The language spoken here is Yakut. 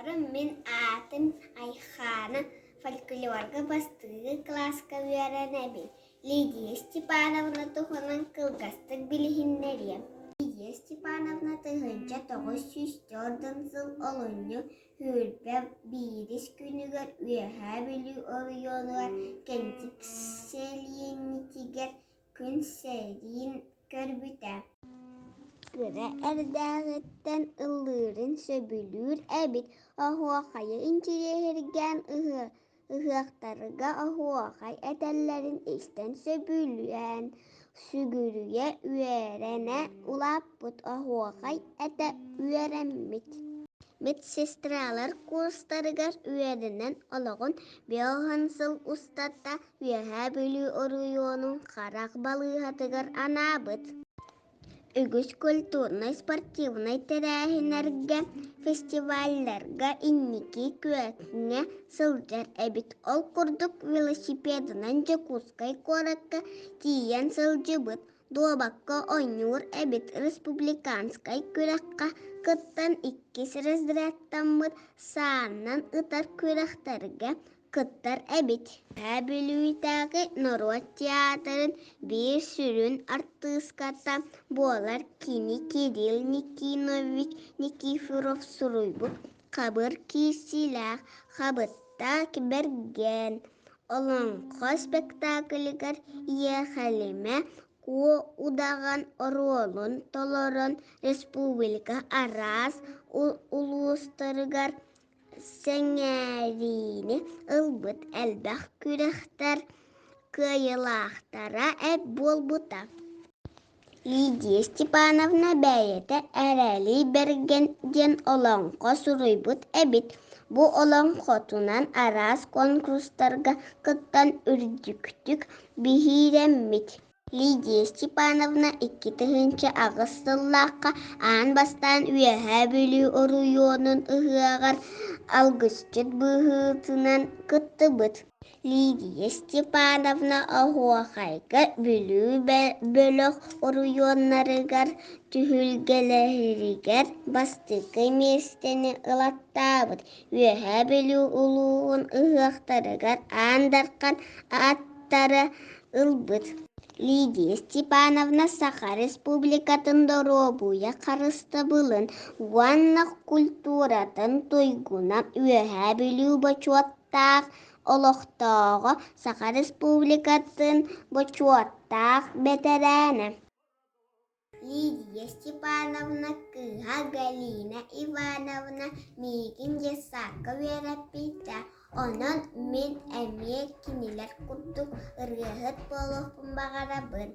Дорооболорум, мин аатым Айхаана, фольклорга бастакы кылааска үөрэнэбин. Лидия Степановна туһунан кылгастык билиһиннэриэм. Лидия Степановна 1904 сыл олунньу 21 күнүгэр Үөһээ Бүлүү оройуонугар Кэнтик сэлиэнньэтигэр күн сирин көрбүтэ. Кыра эрдэҕиттэн ыллыырын сөбүлүүр эбит, оһуохайы интириэһиргээн ыһыахтарга оһуохай этэллэрин истэн сөбүлээн, сүгүрүйэ үөрэнэ улааппыт оһуохай этэ үөрэммит. Медсестралар курстарыгар үөрэнэн олоҕун 50 сыл устата Үөһээ Бүлүү оройуонун Харах балыыһатыгар анаабыт. Үгүс культурнай, спортивнай тэрээһиннэргэ, фестивалларга инники күөҥҥэ сылдьар эбит. Ол курдук велосипедынан Дьокуускай куоракка тиийэн сылдьыбыт, дуобакка оонньуур эбит. Республиканскай күрэххэ кыттан иккис разрядтаммыт, саанан ытар күрэхтэргэ кыттар эбит. Үөһээ Бүлүүтээҕи норуот театрын биир сүрүн артыыската буолар кини Кирилл Никинович Никифоров суруйбут «Хабыр киирсиилээх Хабыттаах Бэргэн» олоҥхо спектаклыгар Иэхэлимэ Куо удаҕан оруолун толорон республика араас улуустарыгар Сэҥээриини ылбыт элбэх күрэхтэр кыайыылаахтара буолбута. Лидия Степановна бэйэтэ Эрэли Бэргэн диэн олоҥхо суруйбут эбит. Бу олоҥхотунан араас конкурстарга кыттан үрдүктүк биһирэммит. Лидия Степановна 2008 сыллаахха аан бастаан Үөһээ Бүлүү оройуонун ыһыаҕар алгысчыт быһыытынан кыттыбыт. Лидия Степановна оһуохайга Бүлүү бөлөх оройуоннарыгар түһүлгэлэригэр бастакы миэстэни ылаттаабыт. Үөһээ Бүлүү улууһун ыһыахтарыгар Аан Дархан ааттары ылбыт. Лидия Степановна Саха Республикатын доруобуйа харыстабылын уонна культуратын туйгуна, Үөһээ Бүлүү бочуоттаах олохтооҕо, Саха Республикатын бочуоттаах бэтэрээнэ. Лидия Степановна кыыһа Галина Ивановна миигин детсадка үөрэппитэ, онон мин эмиэ кинилэр курдук ырыаһыт буолуохпун баҕарабын.